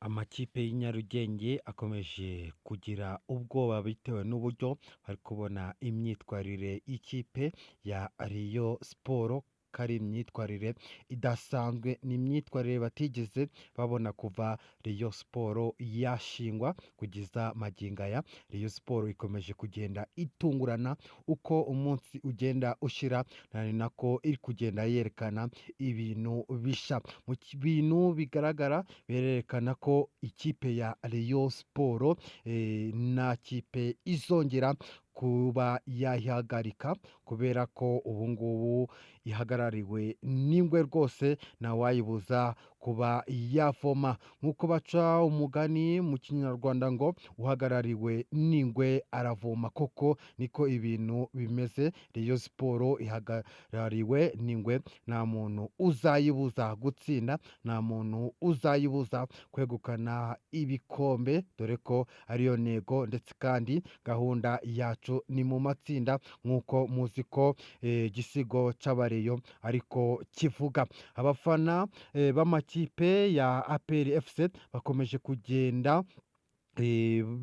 Amakipe y'i Nyarugenge akomeje kugira ubwoba bitewe n'uburyo bari kubona imyitwarire y'ikipe ya Rayon Sports, ko ari imyitwarire idasanzwe, ni imyitwarire batigeze babona kuva Rayon Sports yashingwa kugeza magingo aya. Rayon Sports ikomeje kugenda itungurana uko umunsi ugenda ushira, ni nako iri kugenda yerekana ibintu bishya. Mu bintu bigaragara birerekana ko ikipe ya Rayon Sports nta kipe izongera kuba yayihagarika, kubera ko ubu ngubu ihagarariwe n'ingwe rwose, ntawayibuza kuba yavoma. Nk'uko baca umugani mu kinyarwanda ngo uhagarariwe n'ingwe aravoma, koko niko ibintu bimeze. Rayon Sports ihagarariwe n'ingwe, nta muntu uzayibuza gutsinda, nta muntu uzayibuza kwegukana ibikombe, dore ko ariyo ntego, ndetse kandi gahunda yacu ni mu matsinda nk'uko muzi ko igisigo cy'abareyo ariko kivuga. Abafana b'amakipe ya APR FC bakomeje kugenda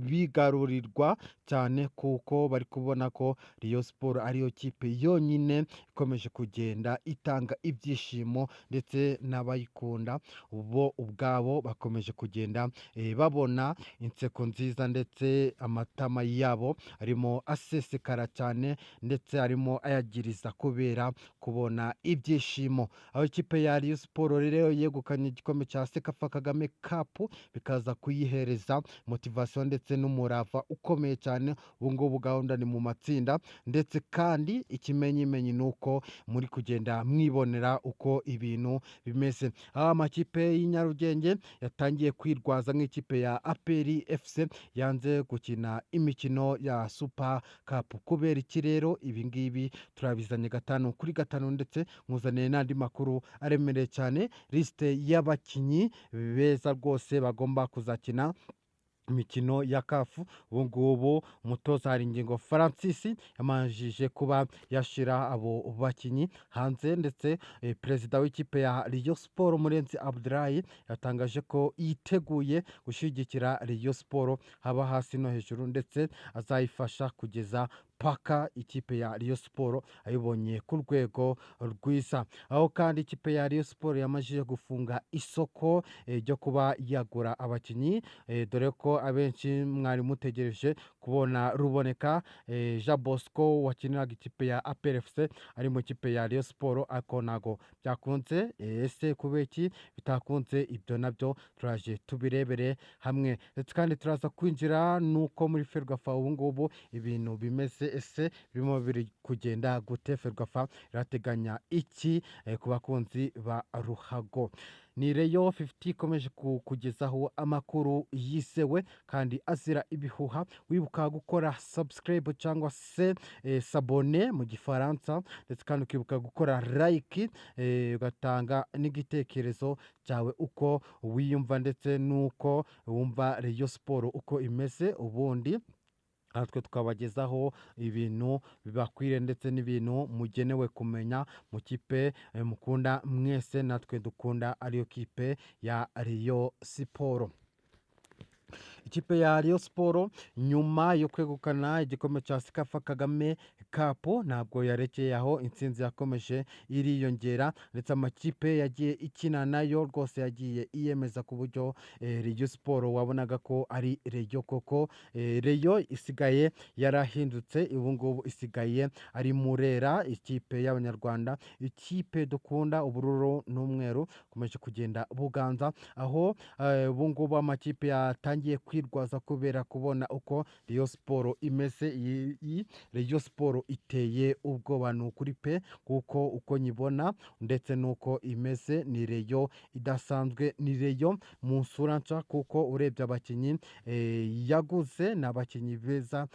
bigarurirwa cyane, kuko bari kubona ko Rayon Sports ariyo kipe yonyine ikomeje kugenda itanga ibyishimo, ndetse n'abayikunda bo ubwabo bakomeje kugenda babona inseko nziza, ndetse amatama yabo arimo asesekara cyane, ndetse arimo ayagiriza kubera kubona ibyishimo. Aho ikipe ya Rayon Sports rero yegukanye igikombe cya CECAFA Kagame Cup, bikaza kuyihereza motivation ndetse n'umurava ukomeye cyane. Ubu ngubu gahunda ni mu matsinda, ndetse kandi ikimenyimenyi ni uko muri kugenda mwibonera uko ibintu bimeze. Aho amakipe y'i Nyarugenge yatangiye kwirwaza nk'ikipe ya APR FC yanze gukina imikino ya Super Cup. Kubera iki rero? Ibi ngibi turabizanye gatanu kuri gatanu, ndetse nkuzaniye n'andi makuru aremereye cyane, liste y'abakinnyi beza rwose bagomba kuzakina imikino ya CAF. Ubu ngubu umutoza Haringingo Francis yamanjije kuba yashyira abo bakinnyi hanze, ndetse perezida w'ikipe ya Rayon Sports Murenzi Abdulahi yatangaje ko yiteguye gushyigikira Rayon Sports haba hasi no hejuru, ndetse azayifasha kugeza paka ikipe ya Rayon Sports ayibonye ku rwego rwiza. Aho kandi ikipe ya Rayon Sports yamajije gufunga isoko ryo kuba yagura abakinnyi, dore ko abenshi mwari mutegereje kubona Ruboneka Jean Bosco wakiniraga ikipe ya APR FC ari mu kipe ya Rayon Sports, ariko ntago byakunze. Ese kubera iki bitakunze? Ibyo nabyo turaje tubirebere hamwe, ndetse kandi turaza kwinjira nuko muri FERWAFA ubu ngubu ibintu bimeze. Ese birimo biri kugenda gute? FERWAFA irateganya iki ku bakunzi ba ruhago? Ni Rayon 50 ikomeje kukugezaho amakuru yizewe kandi azira ibihuha. Wibuka gukora subscribe cyangwa se s'abonner mu gifaransa, ndetse kandi ukibuka gukora like, ugatanga n'igitekerezo cyawe uko wiyumva ndetse n'uko wumva Rayon Sports uko imeze, ubundi natwe tukabagezaho ibintu bibakwiriye ndetse n'ibintu mugenewe kumenya mu kipe mukunda mwese natwe dukunda, ariyo kipe ya Rayon Sports. Ikipe ya Rayon Sports nyuma yo kwegukana igikombe cya CECAFA Kagame Cup ntabwo yarekeye aho, intsinzi yakomeje iriyongera, ndetse amakipe yagiye ikina nayo rwose yagiye iyemeza ku buryo Rayon Sports wabonaga ko ari Rayon koko. Rayon isigaye yarahindutse, ubu ngubu isigaye ari Murera, ikipe y'Abanyarwanda, ikipe dukunda, ubururu n'umweru ukomeje kugenda buganza, aho ubu ngubu amakipe yatangiye kwirwaza kubera kubona uko Rayon Sports imeze. Iyi Rayon Sports iteye ubwoba ni ukuri pe, kuko uko nyibona ndetse n'uko imeze ni Rayon idasanzwe, ni Rayon mu nsura nshya, kuko urebye abakinnyi yaguze ni abakinnyi beza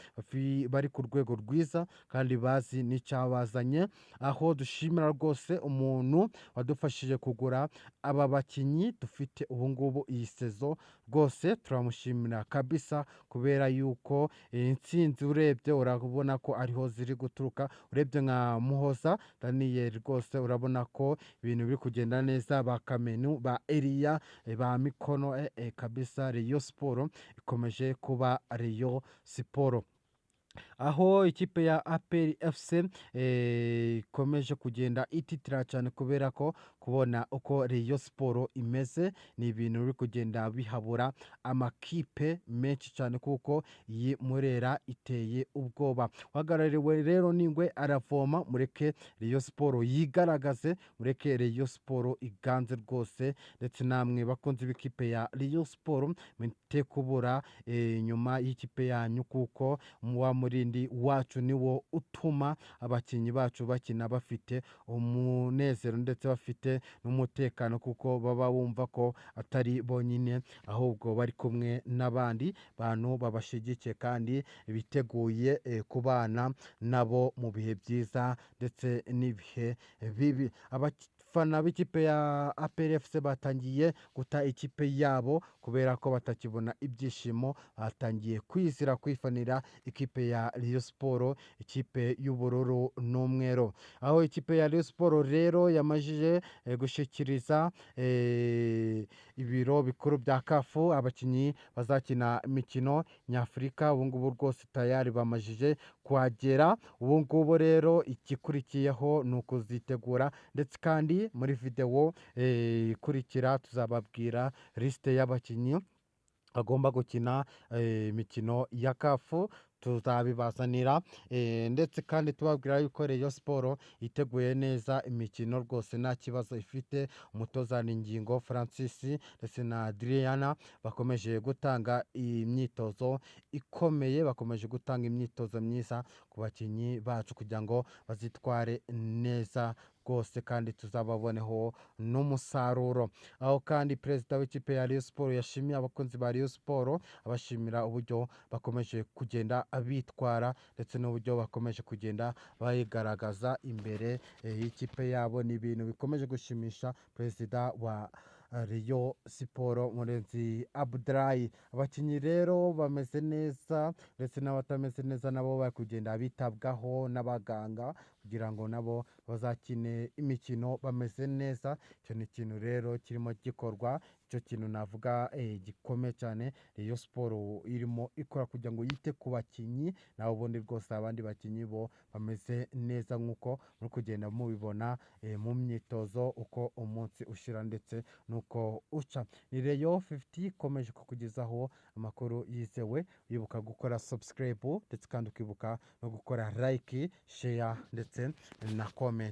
bari ku rwego rwiza kandi bazi n'icyabazanye. Aho dushimira rwose umuntu wadufashije kugura aba bakinnyi dufite ubu ngubu iyi saison, rwose turamushimira. Turabashimira kabisa, kubera yuko intsinzi urebye urabona ko ariho ziri guturuka. Urebye nka Muhoza Daniel rwose urabona ko ibintu biri kugenda neza, ba Kamenu, ba Eliya, ba Mikono, kabisa Rayon Sport ikomeje kuba Rayon Sport. Aho ikipe ya APR FC ikomeje kugenda ititira cyane, kubera ko kubona uko Rayon Sport imeze ni ibintu biri kugenda bihabura amakipe menshi cyane, kuko iyi Murera iteye ubwoba. Uhagarariwe rero n'ingwe aravoma, mureke Rayon Sport yigaragaze, mureke Rayon Sport iganze rwose. Ndetse namwe bakunzi b'ikipe ya Rayon Sport, mwite kubura inyuma y'ikipe yanyu, kuko wa murindi wacu niwo utuma abakinnyi bacu bakina bafite umunezero ndetse bafite n'umutekano, kuko baba bumva ko atari bonyine, ahubwo bari kumwe n'abandi bantu babashyigikiye kandi biteguye kubana nabo mu bihe byiza ndetse n'ibihe bibi. Abafana b'ikipe ya APR FC batangiye guta ikipe yabo kubera ko batakibona ibyishimo, batangiye kwizira kwifanira ikipe ya Rayon Sport, ikipe y'ubururu n'umweru. Aho ikipe ya Rayon Sport rero yamajije gushyikiriza ibiro bikuru bya CAF abakinnyi bazakina imikino nyafurika. Ubu ngubu rwose tayari bamajije kuhagera. Ubu ngubu rero igikurikiyeho ni ukuzitegura, ndetse kandi muri videwo ikurikira tuzababwira lisite y'abakinnyi bagomba gukina imikino ya CAF, tuzabibazanira, ndetse kandi tubabwira yuko Rayon Sport iteguye neza imikino rwose nta kibazo ifite. Umutoza ni Ngingo Francis ndetse na Adriana bakomeje gutanga imyitozo ikomeye, bakomeje gutanga imyitozo myiza ku bakinnyi bacu kugira ngo bazitware neza rwose, kandi tuzababoneho n'umusaruro. Aho kandi perezida w'ikipe ya Rayon Sport yashimiye abakunzi ba Rayon Sport, abashimira uburyo bakomeje kugenda bitwara ndetse n'uburyo bakomeje kugenda bayigaragaza imbere y'ikipe yabo. Ni ibintu bikomeje gushimisha perezida wa Rayon Sport Murenzi Abdulayi. Abakinnyi rero bameze neza, ndetse n'abatameze neza nabo bari kugenda bitabwaho n'abaganga kugira ngo nabo bazakine imikino bameze neza. Icyo ni ikintu rero kirimo gikorwa, icyo kintu navuga gikomeye cyane Rayon Sport irimo ikora kugira ngo yite ku bakinnyi. Naho ubundi rwose abandi bakinnyi bo bameze neza nk'uko muri kugenda mubibona mu myitozo uko umunsi ushira ndetse n'uko uca. Ni Rayon 50 ikomeje kukugezaho amakuru yizewe. Wibuka gukora subscribe ndetse kandi ukibuka no gukora like, share ndetse na comment.